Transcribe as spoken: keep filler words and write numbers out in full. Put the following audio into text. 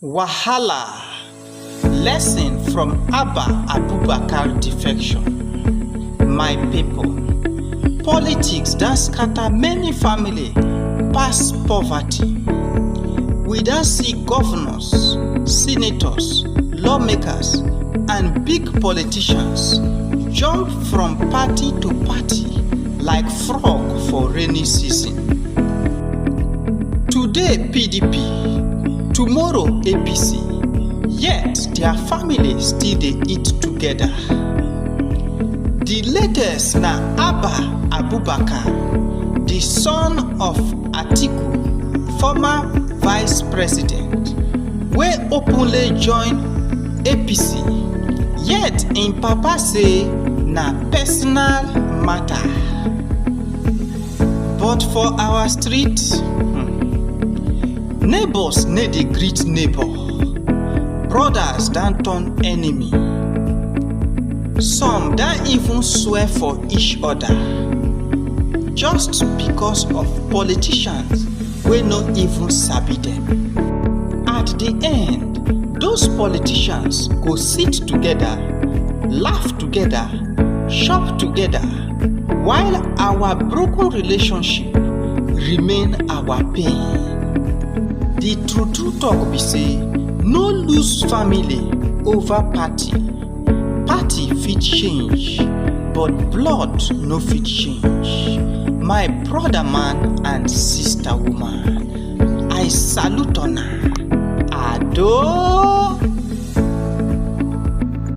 Wahala. Lesson from Abba Abubakar defection. My people, politics don scatter many family pass poverty. We don see governors, senators, lawmakers, and big politicians jump from party to party like frog for rainy season. Today P D P, tomorrow A P C, yet their family still dey eat together. The latest na Abba Abubakar, the son of Atiku, former vice president, wey openly join A P C, yet im papa say na personal matter. But for our street, hmm, neighbors no dey greet neighbor. Brothers don turn enemy. Some don even swear for each other just because of politicians wey no even sabi them. At the end, those politicians go sit together, laugh together, chop together, while our broken relationship remain our pain. The true true talk be say, no lose family over party. Party fit change, but blood no fit change. My brother man and sister woman, I salute una. Ado!